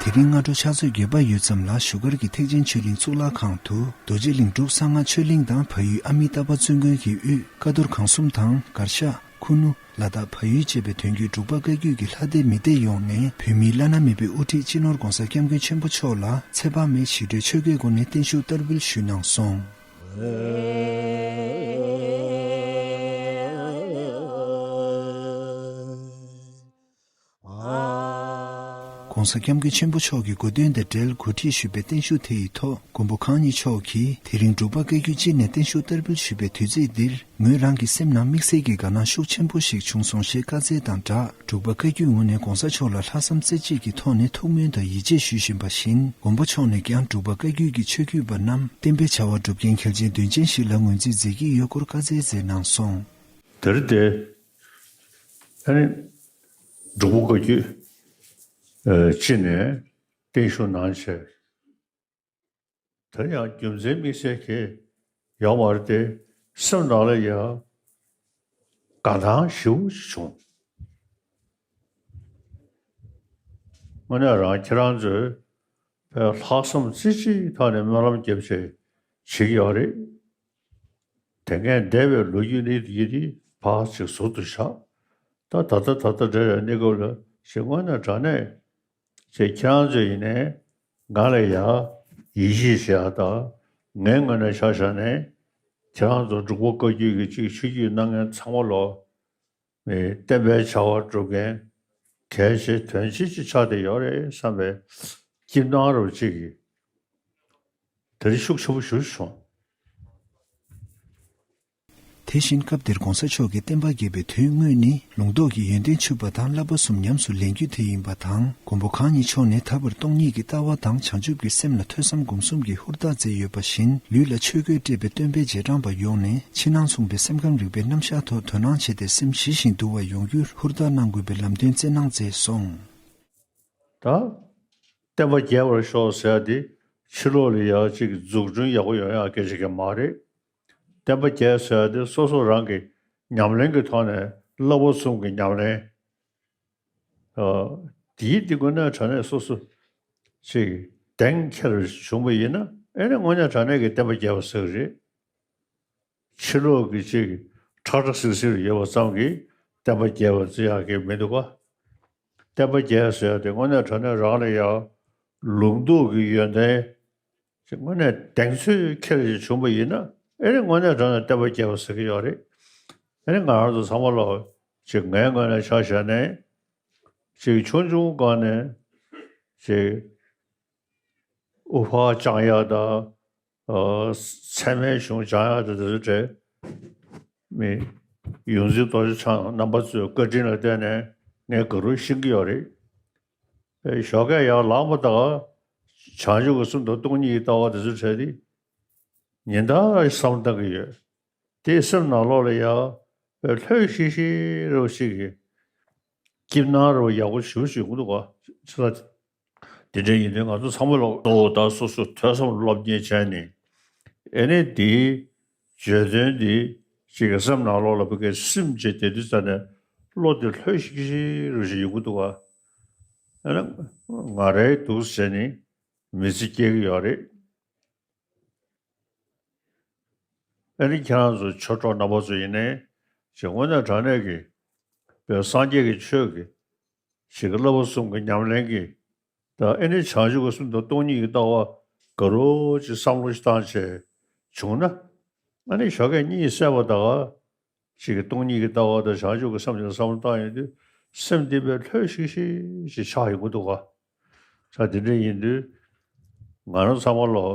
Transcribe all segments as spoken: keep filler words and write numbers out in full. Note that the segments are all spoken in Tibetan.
དེ་རིང་སྔ་དྲོ་ཕྱག་ཚོད་བརྒྱད་པ་ཡོལ་ཙམ་ལ་བཞུགས་སྒར་གྱི་ཐེག་ཆེན་ཆོས་གླིང་གཙུག་ལག་ཁང་དུ་རྡོ་རྗེ་གླིང་འབྲུག་གསང་སྔགས་ཆོས་གླིང་དང་བལ་ཡུལ་ཨ་མི་ཏཱ་བ་བཙུན་དགོན་གྱི་དབུས་ཀ་རྡོར་སྒང་གསུམ་དང་གར་ཞ་ཁུ་ནུ་ལ་དྭགས་བལ་ཡུལ་བཅས་པའི་དོན་བརྒྱུད་འབྲུག་པ་བཀའ་བརྒྱུད་ཀྱི་ལྷ་སྡེ་མི་སྡེ་ཡོངས་ནས་བོད་མིའི་བླ་ན་མེད་པའི་དབུ་ཁྲིད་སྤྱི་ནོར་༧གོང་ས་༧སྐྱབས་མགོན་ཆེན་པོ་མཆོག་ལ་ཚེ་དཔག་མེད་ཞི་ཁྲོའི་ཆོས་གོས་སྒོ་ནས་བརྟན་བཞུགས་བསྟར་འབུལ་ཞུས་གནང་སོང་། ༸གོང་ས་༸སྐྱབས་མགོན་ཆེན་པོ་མཆོག་གི་གོ་སྟོན་དང་འབྲེལ་གོ་སྒྲིག་ཞུས་པའི་བརྟན་བཞུགས་དེ་ཡི་ཐོག་མགོན་པོ་གང་ཉིད་མཆོག་གིས་དེ་རིང་འབྲུག་པ་བཀའ་བརྒྱུད་སྤྱི་ནས་བརྟན་བཞུགས་བསྟར་འབུལ་ཞུས་པའི་དུས་ཚིགས་འདིར་ངོས་རང་གི་སེམས་ནང་དམིགས་བསལ་གྱི་དགའ་སྣང་ཤུགས་ཆེན་པོ་ཞིག་བྱུང་སོང་ཞེས་བཀའ་སྩལ་དང་སྦྲགས། འབྲུག་པ་བཀའ་བརྒྱུད་ངོས་ནས་༸གོང་ས་མཆོག་ལ་ལྷག་བསམ་རྩེ་གཅིག་གི་ཐོག་ནས་ཐུགས་སྨོན་དང་ཡིད་ཆེས་ཞུ་བཞིན་པ་བཞིན། མགོན་པོ་མཆོག་ནས་ཀྱང་འབྲུག་པ་བཀའ་བརྒྱུད་ཀྱི་ཆོས་བརྒྱུད་པ་རྣམས་བསྟན་པའི་བྱ་བ་སྒྲུབ་མཁན་གལ་ཆེན་དོན་ཆེན་ཞིག་ལ་ངོས་འཛིན་མཛད་ཀྱི་ཡོད་སྐོར་བཀའ་སྩལ་མཛད་གནང་སོང་། དེར་དེ། ཨ་ནི། འབྲུག་པ་བཀའ་བརྒྱུད། ཨ། སྤྱི་ནས་བརྟན་བཞུགས་གནང་བྱས། དེ་ཡང་རྒྱུ་མཚན་དམིགས་བསལ་གྱི་ཡོད་མ་རེད་དེ། སེམས་ནང་ལ་ཡང་དགའ་སྣང་ཞེ་པོ་ཅིག་བྱུང་། དངོས་གནས་རང་ཁྱེད་རང་ཚོས་ལྷག་བསམ་རྩེ་གཅིག་ཐོག་ནས་སྨོན་ལམ་རྒྱབ་བྱས་བྱེད་ཀྱི་ཡོད་རེད། དེ་སྔའི་འདས་པའི་ལོ་རྒྱུས་ནི་ཡིན་དེ་ཕར་ཅིག་ཟུར་དུ་བཞག་ད་ད་ལྟ་ད་ལྟ་འདྲ་བའི་གནས་སྐབས་ལ་ཞེ་དངོས་གནས་དྲང་གནས་ཅེས་ཁྱེད་རང་ཚོ་ཡིན་ནའི་ང་ལ་ཡ་ཡིད་ཆེས་བྱེད་ཡ་དང་། ངའི་ངོས་ནས་ཆ་བཞག་ནས་ཁྱེད་རང་ཚོ་འབྲུག་པ་བཀའ་བརྒྱུད་ཀྱི་ཅིག་ཆོས་བརྒྱུད་གནང་མཁན་ཚང་མ་ལོ། བསྟན་པའི་བྱ་བ་སྒྲུབ་མཁན་གལ་ཆེ་དོན་ཆེ་ཅིག་ཆགས་བསྡད་ཡོད་རེད་བསམ་པའི་སྐྱིད་སྣང་རབ་ཅིག་གིས་དེ་རིང་ཤུགས་ཆེན་པོ་ཞེ་པོ་བྱུང་། དེ་བཞིན་སྐབས་དེར་༸གོང་ས་མཆོག་གིས་བསྟན་པ་རྒྱས་པའི་དོན་དངོས་ནི་ལུང་རྟོགས་ཀྱི་ཡོན་ཏན་ཕྱུག་པ་དང་བསླབ་པ་གསུམ་ཉམས་སུ་ལེན་རྒྱུ་དེ་ཡིན་པ་དང་། མགོན་པོ་གང་ཉིད་མཆོག་ནི་ད་བར་སྟོང་ཉིད་ཀྱི་ལྟ་བ་དང་བྱང་ཆུབ་ཀྱི་སེམས་ལ་ཐོས་བསམ་སྒོམ་གསུམ་གྱི་ཧུར་ཐག་མཛད་ཡོད་པ་བཞིན། ལུས་ལ་ཆོས་གོས་སྤྲས་པའི་སྟོན་པའི་རྗེས་འབྲང་པ་ཡོངས་ནས་ཕྱི་ནང་མཚུངས་པའི་སེམས་ཁམས་རིག་པའི་རྣམ་གཞག་ཐོག་དོ་སྣང་བྱས་ཏེ། སེམས་ཞི་ཞིང་དུལ་བ་ཡོང་རྒྱུར་ཧུར་ཐག་གནང་དགོས་པའི་ལམ་སྟོན་སྩལ་གནང་མཛད་སོང་། ད། བསྟན་པ་རྒྱས་པར་ཤོག་ཟེར་ཡ་དེ་ཕྱི་ལོགས་ལ་ཡ་གཅིག་འཛུགས་སྐྲུན་ཡག་པོ་ཡོང་ཡ་སྐད་ཆ་གང་མ་རེད། བསྟན་པ་རྒྱས་ཟེར་ཡ་དེ་སོ་སོ་རང་གི་ཉམས་ལེན་གྱི་ཐོག་ནས་བསླབ་པ་གསུམ་གྱི་ཉམས་ལེན། ཨ། དེའི་དེ་དངོས་གནས་དྲང་གནས་སོ་སོ་ཅིག་གདེང་འཁེལ་བྱུང་བ་ཡིན་ན། ཨེ་ནི་དངོས་གནས་དྲང་གནས་ཀྱི་བསྟན་པ་རྒྱས་པ་ཟེར་གི་རེད། ཕྱི་ལོགས་ཀྱི་ཅིག་ཁྲག་ཁྲ་སིལ་སིལ་ཡོད་པ་ཙམ་གྱིས་བསྟན་པ་རྒྱས་པ་ཟེར་ཡག་གི་མི་འདུག་ག་བསྟན་པ་རྒྱས་ཟེར་ཡག་དེ་དངོས་གནས་དྲང་གནས་རང་ལ་ཡང་ལུང་རྟོགས་ཀྱི་ཡོན་ཏན་ཅིག་དངོས་གནས་གདེང་ཚོད་འཁེལ་ཞིག་བྱུང་བ་ཡིན་ན། ཨེ་ནི་དངོས་གནས་དྲང་གནས་བསྟན་པ་རྒྱས་པ་ཟེར་གྱི་ཡོད་རེད། ཨེ་ནི་ང་རང་ཚོ་ཚང་མ་ལོ་ཅིག་ངའི་ངོས་ནས་ཆ་བཞག་ནས་ཅིག་ཆུང་ཆུང་སྒང་ནས་ཅིག་དབུ་ཕར་བཅང་ཡག་དང་། ཨ། ཚད་མའི་གཞུང་སྦྱང་ཡག་དེ་ཚོའི་གྲས་མི་ཡོངས་འཛིན་རྡོ་རྗེ་འཆང་རྣམ་པ་ཚོའི་བཀའ་དྲིན་ལ་བརྟེན་ནས་ངས་དགའ་རབ་ཤེས་ཀྱི་ཡོད་རེད། ཨེ། ཞོགས་ཀས་ཡར་ལངས་པ་དང་བྱང་ཆུབ་ཀྱི་སེམས་དང་སྟོང་ཉིད་ཀྱི་ལྟ་བ་དེ་ཚོའི་གྲས་དེ་ཉིན་ལྟར་བསམ་བློ་བཏང་གི་ཡོད། དེས་སེམས་ནང་ལོགས་ལ་ཡང་ལྷོད་ཤིག་ཤིག་རབ་ཅིག་གི་སྐྱིད་སྣང་རབ་ཡག་པོ་ཞེ་པོ་ཞིག་ཡོང་གི་འདུག་ག་ཆ་ལ། དེ་འདྲ་ཡིན་དུས་ང་ཚོ་ཚང་མ་ལོ་ཏོག་ཏག་སོ་སོ་ཐོས་བསམ་སློབ་གཉེར་བྱས་ནས། ཨེ་ནས་དེའི་བརྗོད་དོན་འདི་ཅིག་གི་སེམས་ནང་ལོགས་ལ་ཕ་གིར་སིམ་བྱས་བསྡད་དུས་ཙ་ནས་བློ་དེ་ལྷོད་ཤིག་ཤིག་རུ་ཞིག་ཡོང་གི་འདུག་ག་ཨེ་ན་ང་རའི་འདུག་ཟེར་ནས་མི་ཚེ་སྐྱེལ་གི་ཡོད་རེད། ཨེ་ནི་ཁྱེད་རང་ཚོ་ཆོས་གྲོགས་རྣམ་པ་ཚོ་ཡིན་ནའི་ཅིག་དངོས་གནས་དྲང་གནས་ཀྱི་བོད་སངས་རྒྱས་ཀྱི་ཆོས་ཀྱི་ཞིག་གི་བསླབ་པ་གསུམ་གྱི་ཉམས་ལེན་གྱི་དང་། ཨེ་ནི་བྱང་ཆུབ་ཀྱི་སེམས་དང་སྟོང་ཉིད་ཀྱི་ལྟ་བ་དགའ་རབ་ཅིག་བསམ་བློ་ཞིག་བཏང་བྱས་བྱུང་ན། ཨ་ནི་ཞོགས་ཀས་གཉིད་སད་པ་དང་ཅིག་གི་སྟོང་ཉིད་ཀྱི་ལྟ་བ་དང་བྱང་ཆུབ་ཀྱི་སེམས་དེ་བསམ་བློ་བཏང་ཡོང་དུས་སེམས་འདི་དཔེ་ལྷོད་ཤིག་ཤིག་ཅིག་ཆགས་ཡོང་གི་འདུག་ག་ས་དེ་འདྲ་ཡིན་དུས་ང་རང་ཚང་མ་ལོ།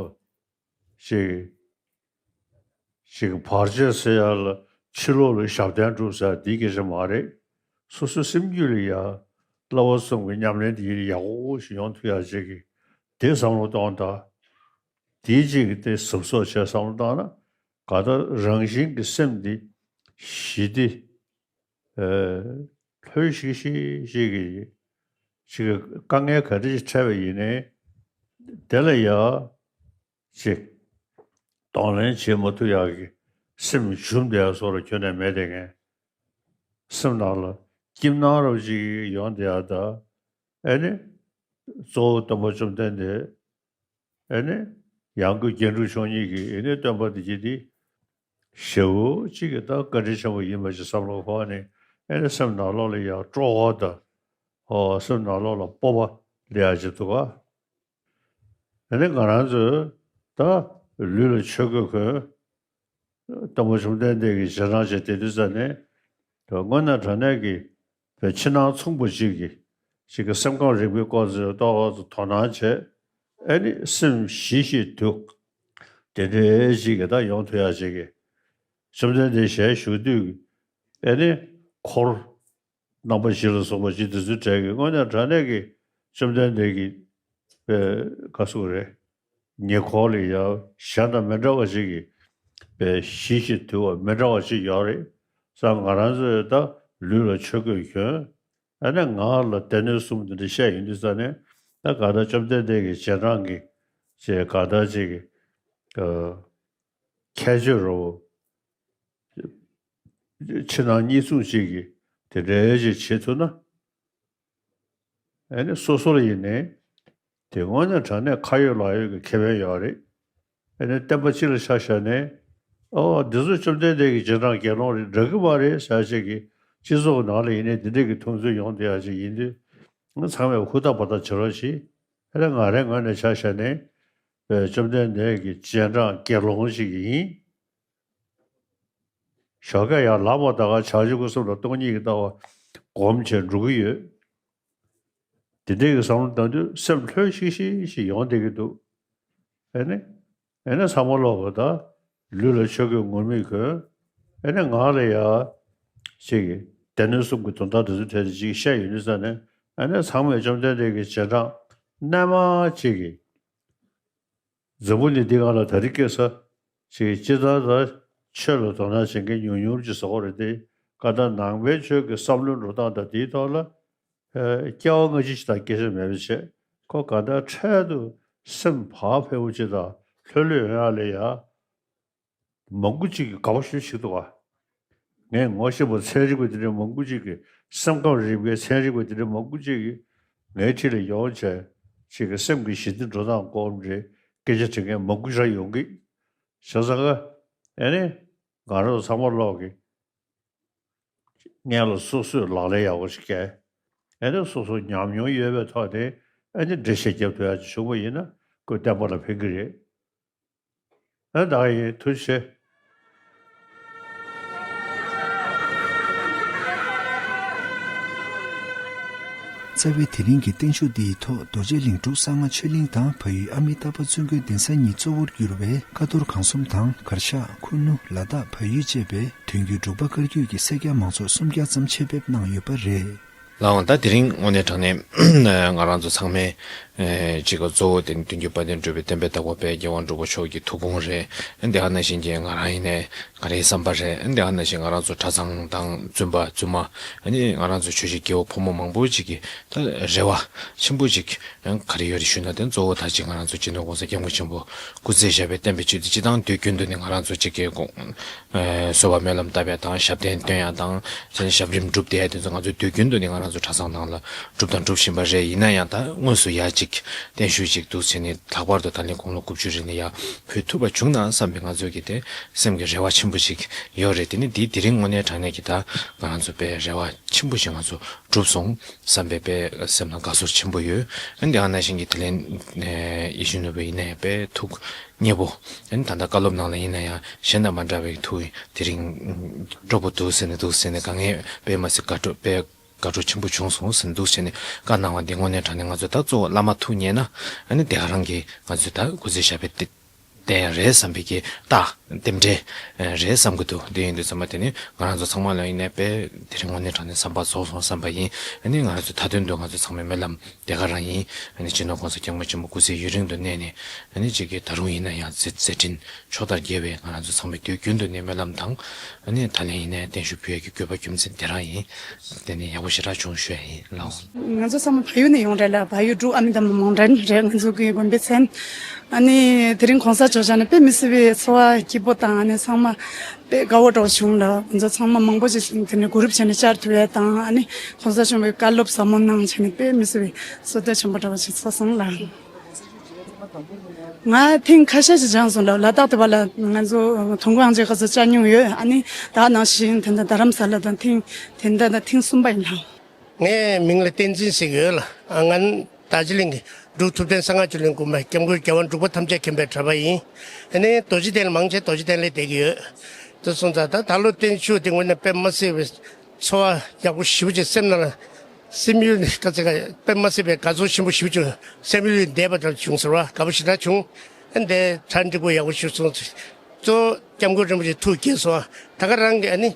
ཅིག་ཅིག་བར་ཆད་སེལ་ཡ་ལ་ཕྱི་ལོགས་ལ་ཞབས་བརྟན་སྒྲུབ་ཟེར་འདི་སྐད་ཆ་མ་རེད། སོ་སོའི་སེམས་རྒྱུད་ལ་ཡ་བསླབ་པ་གསུམ་གྱི་ཉམས་ལེན་དེ་ཡག་པོ་ཞིག་ཡོང་ཐུབ་ཡ་ཅིག་གི་དེ་བསམ་བློ་གཏོང་དང་། དེའི་ཅིག་གི་དེ་གཟབ་གཟབ་བྱས་བསམ་བློ་བཏང་ན་ག་ད་རང་བཞིན་གྱི་སེམས་འདི་ཞི་སྟེ། ཨ། ལྷོད་ཤིག་ཤིག་ཅིག་གི་ཅིག་གི་དཀའ་ངལ་ག་འདྲ་ཞིག་འཕྲད་པ་ཡིན་ནའི་དེ་ལ་ཡ། ཅིག་གདོང་ལེན་བྱེད་མ་ཐུབ་ཡག་གི་སེམས་ཞུམ་བསྡད་ཡག་བཟོ་འདྲ་ཁྱོན་ནས་མེད་དེ། ངས་སེམས་ནང་ལ་སྐྱིད་སྣང་རབ་ཅིག་ཡོང་བསྡད་ཡག་དང་། ཨེ་ནི་ གཙོ་བོ་སྟོན་པ་བཅོམ་ལྡན་འདས། ཨེ་ནི་ཡང་སྒོས་རྒྱན་དྲུག་མཆོག་གཉིས་ཀྱི་ཨེ་ནི་སྟོན་པ་འདི་གྱད་དེ་ཞེ་པོ་ཅིག་གི་ད་བཀའ་དྲིན་ཆེན་པོ་ཡིན་པ་ཞིག་བསམ་བློ་འཁོར་ནས། ཨེ་ནི་སེམས་ནང་ལོགས་ལ་ཡང་སྤྲོ་བ་དང་། ཨོ་སེམས་ནང་ལོགས་ལ་སྤོབས་པ་སླེབས་ཡག་ཅིག་འདུག་ག་ཨེ་ནི་ང་རང་ཚོས་ད་ལུས་ལ་ཆོས་གོས་གོན། སྟོན་པ་བཅོམ་ལྡན་འདས་ཀྱི་རྗེས་འབྲང་བྱས་དེ་དུས་ཙ་ནས། དངོས་གནས་དྲང་གནས་ཀྱི་བའི་ཕྱི་ནང་མཚུངས་པ་ཅིག་གི་ཅིག་གི་སེམས་ཁམས་རིག་པའི་སྐོར་ཚོའི་ཐོག་ཏུ་དོ་སྣང་བྱས། ཨེ་ནི་སེམས་ཞི་ཞིང་དུལ། དེ་འདྲའི་ཅིག་གི་ད་ཡོང་ཐུབ་ཡག་ཅིག་གི། བཅོམ་ལྡན་འདས་ཞལ་བཞུགས་དུས་ཀྱི་ཨེ་ནི་འཁོར། རྣམ་པ་བཞི་ལ་སོགས་པ་ཅིག་དེ་ཚོའི་གྲས་ཀྱི་དངོས་གནས་དྲང་གནས་ཀྱི་བཅོམ་ལྡན་འདས་ཀྱི་པའི་ག་ཟེར་དགོས་རེད། ཉེ་འཁོར་ལ་ཡང་གཞན་དང་མི་འདྲ་བ་ཅིག་གི་པའི་ཞི་ཞིང་དུལ་བ་མི་འདྲ་བ་ཅིག་ཡོད་རེད། ས་ང་རང་ཚོས་ད་ལུས་ལ་ཆོས་གོས་གྱོན། ཨ་ནི་ངག་ལ་སྡེ་སྣོད་གསུམ་དེ་འདྲ་བཤད་ཡོང་དུས་ཙ་ནས། ད་ག་ད་བཅོམ་ལྡན་འདས་ཀྱི་རྗེས་འབྲང་གི་ཅེས་ག་ད་ཅིག་གི་ཁྱད་ཆོས་རོ། ཕྱི་ནང་གཉིས་མཚུངས་ཅིག་གི་དེ་འདྲའི་ཅིག་བྱེད་ཐུབ་ན། ཨེ་ནི་སོ་སོ་ལ་ཡིན་ནའི་དེ་དངོས་གནས་དྲང་གནས་ཁ་ཡོད་ལག་ཡོད་ཀྱི་ཁེ་ཕན་ཡོད་རེད། ཨེ་ནི་བསྟན་པ་སྤྱི་ལ་ཆ་བཞག་ནས། ཨོ་འདི་ཚོ་བཅོམ་ལྡན་འདས་ཀྱི་རྗེས་འབྲང་དགེ་སློང་རེད་འདྲ་གི་མ་རེད་ཟེར་ཅིག་གི་སྤྱི་ཚོགས་ནང་ལ་ཡིན་ནའི་འདི་འདྲ་གི་མཐོང་ཚུལ་ཡོང་བསྡད་ཡག་ཅིག་ཡིན་དུས། ང་ཚང་མས་ཧུར་ཐག་འབད་ཐག་བྱེད་རོགས་གྱིས། ཨེ་ནི་ང་རའི་ངོས་ནས་ཆ་བཞག་ནས་བཅོམ་ལྡན་འདས་ཀྱི་རྗེས་འབྲང་དགེ་སློང་ཞིག་ཡིན། ཞོགས་ཀས་ཡར་ལངས་པ་ད་ག་བྱང་ཆུབ་ཀྱི་སེམས་ལ་སྟོང་ཉིད་ཀྱི་ལྟ་བ་སྒོམ་བྱས་འགྲོ་གི་ཡོད། དེ་འདྲའི་གི་བསམ་བློ་བཏང་དུས་སེམས་ལྷོད་ཤིག་ཤིག་ཤིག་ཡོང་བསྡད་ཀྱི་འདུག་ཨེ་ནི། ཨེ་ནི་ཚང་མ་ལོག་གི་ད་ལུས་ལ་ཆོས་གོས་ངུར་སྨྲིག་གོན། ཨེ་ནི་ངག་ལ་ཡ་ཅིག་གི་སྡེ་སྣོད་གསུམ་གྱི་དོན་དག་དེ་ཚོ་གྲས་དེ་ཅིག་བཤད་ཡོང་དུས་ཙ་ནས། ཨེ་ནི་ཚང་མས་བཅོམ་ལྡན་འདས་ཀྱི་རྗེས་འབྲང་རྣལ་མ་ཅིག་གི། འཛམ་བུ་གླིང་འདི་སྒང་ལ་ད་རེས་ཁ་སང་ཅིག་སྤྱིར་བཏང་ད་ཆོས་ལ་དོ་སྣང་བྱེད་མཁན་ཉུང་ཉུང་ཅིག་བཟོ་གི་རེད་དེ། གང་ལྟར་ནང་པའི་ཆོས་ཀྱི་བསམ་བློའི་འགྲོ་སྟངས་དང་དེའི་ཐོག་ལ། ཨ། སྐྱེ་བ་སྔ་ཕྱི་ཞིག་དང་སྐད་ཆ་མེད་པ་བྱས། ཁོ་གང་ལྟར་འཕྲལ་དུ་སེམས་བག་ཕེབས་པོ་ཅིག་དང་ལྷོད་ལྷོད་ཡོང་ཡག་ལ་ཡ། མང་པོ་ཅིག་གིས་དགའ་པོ་ཞེ་པོ་ཞིག་འདུག་ག་ངས་ངོ་ཤེས་པ་ཚན་རིག་པ་དེ་འདྲ་མང་པོ་ཅིག་གིས། སེམས་ཁམས་རིག་པའི་ཚན་རིག་པ་དེ་འདྲ་མང་པོ་ཅིག་གིས་ངའི་འཁྲིས་ལ་ཡོང་བྱས། ཅིག་གི་སེམས་ཀྱི་ཞི་བདེ་འགྲོ་སྟངས་སྐོར་འདྲ་སྐད་ཆ་དྲི་མཁན་མང་པོ་ཞིག་ཡོང་གི། བྱས་ཙང་ཀ་ཨེ་ནི་ང་རང་ཚོ་ཚང་མ་ལོག་གི་སྔོན་ལ་སོ་སོས་ལག་ལེན་ཡག་པོ་ཞིག་བཀལ། ཨེ་ནི་སོ་སོ་ཉམས་མྱོང་ཡོད་པའི་ཐོག་ནས་ཨེ་ནི་འགྲེལ་བཤད་རྒྱབ་ཐུབ་ཡག་ཅིག་བྱུང་བ་ཡིན་ན་ཁོ་བསྟན་པ་ལ་ཕན་གི་རེད། ཨ། ད་ཡིན། ཐུགས་རྗེ་ཆེ། རྩ་བའི་དེ་རིང་གི་བརྟན་བཞུགས་འདིའི་ཐོག་རྡོ་རྗེ་གླིང་འབྲུག་གསང་སྔགས་ཆོས་གླིང་དང་བལ་ཡུལ་ཨ་མི་ཏཱ་བ་བཙུན་དགོན་གདན་ས་གཉིས་གཙོ་བོར་གྱུར་བའི་ཀ་རྡོར་སྒང་གསུམ་དང་གར་ཞག་ཁུ་ནུ་ལ་དྭགས་བལ་ཡུལ་བཅས་པའི་དོན་བརྒྱུད་འབྲུག་པ་བཀའ་བརྒྱུད་ཀྱི་སེར་སྐྱ་མང་ཚོགས་སུམ་བརྒྱ་ཙམ་ཆེད་ཕེབས་གནང་ཡོད་པ་རེད། ལགས་འོང་། ད་དེ་རིང་དངོས་གནས་དྲང་གནས་ང་རང་ཚོ་ཚང་མའི་ཨེ་གཅིག་ག་གཙོ་བོ་དེ་ནི་དོན་བརྒྱུད་དཔལ་ལྡན་འབྲུག་པའི་བསྟན་པའི་བདག་པོ་དཔལ་རྒྱལ་དབང་འབྲུག་པ་མཆོག་གི་ཐུགས་དགོངས་རེད། ཨེ་འདི་ག་ནང་བཞིན་གྱི་ང་རང་ཡིན་ནའི་ག་རེའི་བསམ་པ་རེད། ཨེ་འདི་ག་ནང་བཞིན་ང་རང་ཚོ་གྲྭ་ཚང་དང་བཙུན་པ་བཙུན་མ། ཨ་ནི་ང་རང་ཚོ་ཆོས་བྱེད་སྐྱེ་བོ་ཕོ་མོ་མང་པོ་ཅིག་གི་ད་རེ་བ་ཆེན་པོ་ཅིག་ཨེ་ག་རེ་ཡོད་རེད་ཞུས་ན། དེ་གཙོ་བོ་ད་ཅིག་ང་རང་ཚོ་སྤྱི་ནོར་༸གོང་ས་༸སྐྱབས་མགོན་ཆེན་པོ་སྐུ་ཚེ་ཞབས་པད་བརྟན་པའི་ཆེད་དུ་སྤྱི་བཏང་དུས་རྒྱུན་དུ་ནི་ང་རང་ཚོ་ཅིག་གི་དགོངས་ཨེ་གསོལ་བ་སྨོན་ལམ་བཏབ་ཡ་དང་། ཞབས་བརྟན་འདོན་ཡ་དང་། དེ་ནས་ཞབས་རིམ་སྒྲུབ་བསྡད་ཡ་དེ་ཚོ་ང་ཚོས་དུས་རྒྱུན་དུ་ནི་ང་རང་ཚོ་གྲྭ་ཚང་ནང་ལ་སྒྲུབ་དང་སྒྲུབ་བཞིན་པ་རེད། ཡིན་ན་ཡང་ད་དངོས་སུ་ཡ་ཅིག་བརྟན་བཞུགས་ཅིག་འདུག་བྱས་ནས་ལྷག་པར་དུ་ད་ལན་དགུང་ལོ་དགུ་བཅུ་རེ་ནས་ཡར་ཕུལ་ཐུབ་པ་བྱུང་ན་བསམ་པའི་ང་ཚོའི་གི་དེ་སེམས་ཀྱི་རེ་བ་ཆེན་པོ་ཞིག་ཡོད་རེད། དེ་ནི་འདི་དེ་རིང་དངོས་གནས་དྲང་གནས་ཀྱི་ད་ང་རང་ཚོ་དཔེ་རེ་བ་ཆེན་པོ་ཞིག་ང་ཚོ་གྲུབ་སོང་བསམ་པའི་དཔེ་སེམས་ནང་དགའ་ཚོར་ཆེན་པོ་ཡོད། ཨ་ནི་དེ་ག་ནང་བཞིན་གྱི་དེ་ལན་ཡིད་བཞིན་ནོར་བུ་ཡིན་ནའི་དཔེ་ཐུགས་མཉེས་པོ། ཨ་ནི་ད་ལྟ་བཀའ་སློབ་ནང་ལ་ཡིན་ན་ཡང་གཞན་དང་མ་འདྲ་བའི་ཐུགས་དེ་རིང་སྤྲོ་པོ་འདུག་ཟེར་ནས་འདུག་ཟེར་ནས་དཀའ་ངལ་དཔེ་མ་སྲིད་དགའ་སྤྲོ་དཔེ་དགའ་སྤྲོ་ཆེན་པོ་བྱུང་སོང་ཟེར་ནས་འདུག་བྱས་ནས་བཀའ་གནང་བ་འདི་དངོས་གནས་དྲང་གནས་ང་ཚོ་ད་གཙོ་བོ་བླ་མ་ཐུགས་མཉེས་ན། ཨ་ནི་དེ་ག་རང་གིས་ང་ཚོས་ད་སྐུ་ཚེ་ཞབས་པད་བརྟན་ཡ་རེད་བསམ་པའི་གི་རྟགས་རྟེན་འབྲེལ་རེད་བསམ་གི་འདུག་དེ་ཡིན་དུས་ཙམ་པ་དེ་ནི་ང་རང་ཚོ་ཚང་མ་ལ་ཡིན་ནའི་དཔེ་དེ་རིང་དངོས་གནས་དྲང་གནས་བསམ་པ་རྫོགས་སོང་བསམ་པ་ཡིན། ཨ་ནི་ང་རང་ཚོ་མཐའ་དོན་དུ་ང་ཚོ་ཚང་མས་སྨོན་ལམ་དེ་ག་རང་ཡིན། ཨ་ནི་སྤྱི་ནོར་༸གོང་ས་༸སྐྱབས་མགོན་ཆེན་པོ་སྐུ་ཚེ་ཡུན་རིང་དུ་གནས་ནས། ཨ་ནི་གཅིག་གིས་ད་རུང་ཡིན་ན་ཡང་མཛད་མཛད་འཕྲིན་ཕྱོགས་མཐར་རྒྱས་པའི་ང་རང་ཚོ་ཚང་མས་དུས་རྒྱུན་དུ་ནས་སྨོན་ལམ་དང་། ཨ་ནི་ད་ལན་ཡིན་ནའི་བརྟན་བཞུགས་ཕུལ་ཡས་ཀྱི་དགོས་པ་རྒྱུ་མཚན་དེ་རང་ཡིན། དེ་ནི་ཡག་པོ་ཞེ་དྲག་བྱུང་ཞུ་ཡ་ཡིན་ལགས། ང་ཚོ་ཚང་མ་བལ་ཡུལ་ནས་ཡོང་རེད་ལ། བལ་ཡུལ་འབྲུག་ཨ་མི་དང་མང་འདྲ་རེད། ང་ཚོ་གི་དགོན་པའི་མཚན། ཨ་ནི་དེ་རིང་གོང་ས་མཆོག་མཇལ་ནས་དཔེ་མི་སྲིད་པའི་ཚོར་བ་སྐྱིད། པོ་དང་ཨ་ནི་ཚང་མ་དཔེ་དགའ་བོ་འདྲ་བོ་བྱུང་ལ། ང་ཚོ་ཚང་མ་མང་པོ་ཞིག་དེ་ནས་གུ་རུབ་བྱས་ནས་བཅར་ཐུབ་ཡས་དང་། ཨ་ནི་གོང་ས་མཆོག་གི་བཀའ་སློབ་ཟབ་མོ་གནང་བྱས་ནས་དཔེ་མི་སྲིད་པའི་བསོད་བདེ་ཆེན་པོ་འདྲ་བོ་ཞིག་ཚོར་སོང་ལ། ང་ཐེངས་ཁ་ཤས་ཤིག་སྦྱངས་སོང་ལ། ལ་དྭགས་དེ་བ་ལ་ང་ཚོ་དུང་དཀར་ཨང་ཅིག་ཁ་སང་བཅར་མྱོང་ཡོད། ཨ་ནི་ད་ནང་བཞིན་དེ་འདྲ་རྡ་རམ་ས་ལ་དང་ཐེངས་དེ་འདྲ་དང་ཐེངས་གསུམ་པ་ཡིན་ལ། ངའི་མིང་ལ་བསྟན་འཛིན་ཟེར་གྱི་ཡོད་ལ། ང་རྡོ་རྗེ་གླིང་གི་འབྲུག་ཐུབ་བསྟན་གསང་སྔགས་ཆོས་གླིང་དགོན་པ་སྐྱབས་མགོན་རྒྱལ་བ་འབྲུག་པ་ཐམས་ཅད་མཁྱེན་པའི་གྲྭ་པ་ཡིན། ཨ་ནི་རྡོ་རྗེ་གདན་ལ་མང་ཆེ་རྡོ་རྗེ་གདན་ལ་བསྡད་ཀྱི་ཡོད། དེ་སོང་ཙང་ད་ད་ལོ་བརྟན་བཞུགས་དེ་དངོས་གནས་དཔེ་མ་སྲིད་པའི་ཚོར་བ་ཡག་པོ་ཞེ་པོ་ཅིག་སེམས་ནང་ལ། སེམས་ཡུལ་ནས་དཀའ་ཚེགས་དཔེ་མ་སྲིད་པའི་དགའ་ཚོར་ཆེན་པོ་ཞེ་པོ་ཅིག་སེམས་ཡུལ་ནས་འདས་པ་ལྟར་བྱུང་ཟེར་བ་དགའ་པོ་ཞེ་དྲག་བྱུང་། ཨ་ནི་དེ་གྲ་འགྲིག་པོ་ཡག་པོ་ཞིག་སོང་། གཙོ་བོ་སྐྱབས་མགོན་རིན་པོ་ཆེ་ཐུགས་དགྱེས་སོང་། ད་ག་རང་གི་ཨ་ནི།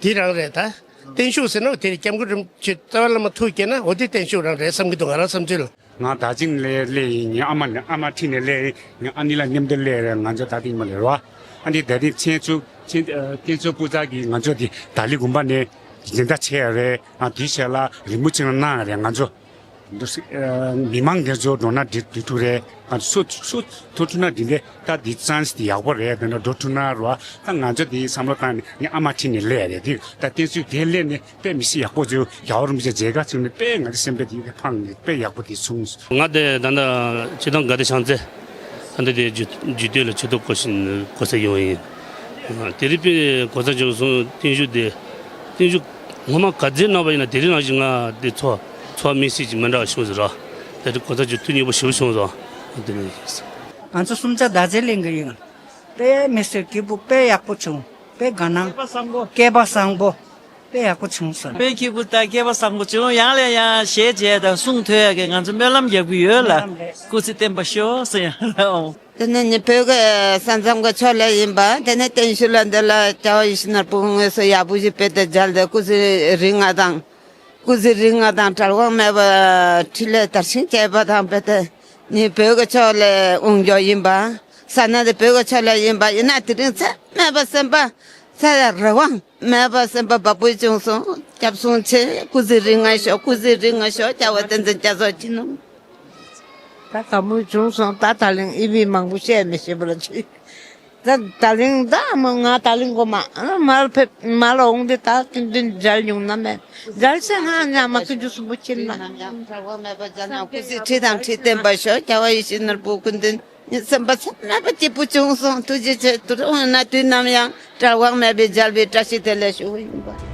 དེ་རང་རེད་ད། བརྟན་བཞུགས་ཟེར་ན་དེ་སྐྱབས་མགོན་རིན་པོ་ཆེ་རྩ་བའི་བླ་མ་ཐུགས་དགྱེས་ན་འོ་དེ་བརྟན་བཞུགས་རང་རེད་བསམ་གྱི་འདུག་ང་རང་བསམ་ཚུལ་ལ། ང་དར་ཅིང་ལས་སླེབས་ཡིན། ངའི་ཨ་མ་ལ་ཨ་མ་ཁྲིད་ནས་སླེབས་ཡིན། ངའི་ཨ་ནེ་ལ་མཉམ་དུ་སླེབས་རེད། ང་ཚོ་ད་ཐེངས་མ་སླེབས་རོགས། ཨ་ནི་ད་ཐེངས་མཚན་ཚུལ་མཚན་ཨ་མཚན་ཚུལ་སྤུས་ཚགས་ཀྱིས་ང་ཚོ་དེ་ད་ལི་དགོན་པ་ནས་འཛིན་གྲྭ་ཆད་ཡ་རེད། ཨ་དེའི་ཆེད་ལ་རི་མོ་ཅིག་གནང་ཡ་རེད། ང་ཚོ་འདུག་སེ་ཨ་མི་མང་དེ་ཚོ་འགྲོ་ན་འགྲིག་འགྲིག་ཐུབ་རེད། ཨ་སུ་སུ་ཐུག་ཐུབ་ན་འགྲིག་འདི་ད་འདི་ཙང་སི་དེ་ཡག་པོ་རེད། དེ་འདྲ་འགྲོ་ཐུབ་ན་རོ། ད་ང་ཚོ་དེའི་བསམ་བློ་བཏང་ནས་ངའི་ཨ་མ་ཁྲིད་ནས་སླེབས་ཡ་རེད། དེ་ད་བརྟན་བཞུགས་དེ་སླེབས་ནས་དཔེ་མི་སྲིད་ཡག་པོ་བྱུང་། རྒྱལ་བ་རིན་པོ་ཆེ་མཇལ་ཁ་བྱུང་ནས་དཔེ་ང་ཚོ་སེམས་པ་དེ་ཕངས་ནས་དཔེ་ཡག་པོ་དེ་བྱུང་སོང་། ང་དེ་ད་ལྟ་སྤྱིར་བཏང་དགའ་བདེ་ཤང་རྩེ་ད་ལྟ་དེ་རྒྱུད་རྒྱུད་སྟོད་ལ་ཆོས་ཐོག་གོ་ཤིན་གོ་ས་ཡོང་ཡིན། དེ་རིང་དཔེ་གོ་ས་བྱུང་སོང་། བརྟན་བཞུགས་དེ་བརྟན་བཞུགས་ངོ་མ་ག་ཚོད་གནང་བ་ཡིན་ན་དེ་རིང་ནང་བཞིན་ང་དེ་ཚོ་ཚོ་མི་སྲིད་ཅིག་མི་འདྲ་བ་བྱུང་ཟེར་ར། དེ་རིང་གོ་ས་བྱུང་ཐུགས་མཉེས་པོ་ཞེ་པོ་བྱུང་སོང་། དེ་རིང་ང་ཚོ་གསུམ་ཆ་རྡོ་རྗེ་གླིང་གི་ཡིན། དཔེ་མི་སྲིད་སྐྱིད་པོ་དཔེ་ཡག་པོ་བྱུང་། དཔེ་དགའ་སྣང་སྐལ་པ་བཟང་པོ། དཔེ་ཡག་པོ་བྱུང་སོང་། དཔེ་སྐྱིད་པོ་དང་སྐལ་པ་བཟང་པོ་བྱུང་། ཡང་ལས་ཡང་ཞལ་མཇལ་དང་གསུང་ཐོས་ཡག་གི་ང་ཚོ་སྨོན་ལམ་རྒྱག་གི་ཡོད་ལ། སྨོན་ལམ་རེད། སྐུ་ཚེ་བརྟན་པ་ཤོག་ཟེར་ཡང་ལ་འོང་། དེ་ནས་ནི་བོད་ཀྱི་ས་མཚམས་ཀྱི་ཕྱོགས་ལས་ཡིན་པ། དེ་ནས་བརྟན་བཞུགས་ལ་འདི་ལ་རྒྱལ་བ་ཡིད་བཞིན་ནོར་བུ་དངོས་སུ་ཡག་པོ་ཞིག་དཔེ་དེ་མཇལ་ཏེ་སྐུ་ཚེ་རིང་ང་དང་། སྐུ་ཚེ་རིང་ང་དང་གྲྭ་པ་མེད་པ་འཕྲིན་ལས་དར་ཞིང་རྒྱས་པ་དང་དཔེ་དེ་ནི་བོད་ཀྱི་ཕྱོགས་ལས་འོང་རྒྱུ་ཡིན་པ། ས་གནས་དེ་བོད་ཀྱི་ཕྱོགས་ལས་ཡིན་པ་ཡིན་ན་དེ་རིང་ཚད་མེད་པ་སེམས་པ་ཚད་རེ་དབང་མེད་པ་སེམས་པ་བག་ཕེབས་བྱུང་སོང་། སྐྱབས་སོང་ཆེ། སྐུ་ཚེ་རིང་ང་ཤོག་སྐུ་ཚེ་རིང་ང་ཤོག་རྒྱལ་བ་བསྟན་འཛིན་རྒྱ་མཚོ་ཁྱེད་ནང་། ད་དགའ་མོ་བྱུང་སོང་། ད་ད་ལིང་ཨི་བི་མང་པོ་བཤད་མི་ཤེས་པ་ལ་ཅི། ད་ད་ལིང་ད་མོ་ང་ད་ལིང་གོ་མ་མར་ཕེབས་མ་ལ་འོང་དེ་ད་ཀུན་མདུན་མཇལ་མྱོང་ན་མེད། མཇལ་ཆེ་ང་ཉ་མ་ཀུན་རྒྱུ་སུ་བུ་ཁྱིམ་ན། ཡང་གྲྭ་པ་མེད་པ་མཇལ་ན་སྐུ་ཚེ་ཁྲི་དང་ཁྲི་བརྟན་པ་ཤོག་རྒྱལ་བ་ཡིད་བཞིན་ནོར་བུ་སྐུ་མདུན། སེམས་པ་ཚད་མེད་པ་སྐྱིད་པོ་བྱུང་སོང་། ཐུགས་རྗེ་ཆེ། དུ་རུང་ན་དུས་ནམ་ཡང་གྲྭ་པ་མེད་པའི་མཇལ་བའི་བཀྲ་ཤིས་བདེ་ལེགས་ཞུ་བ་ཡིན་པ།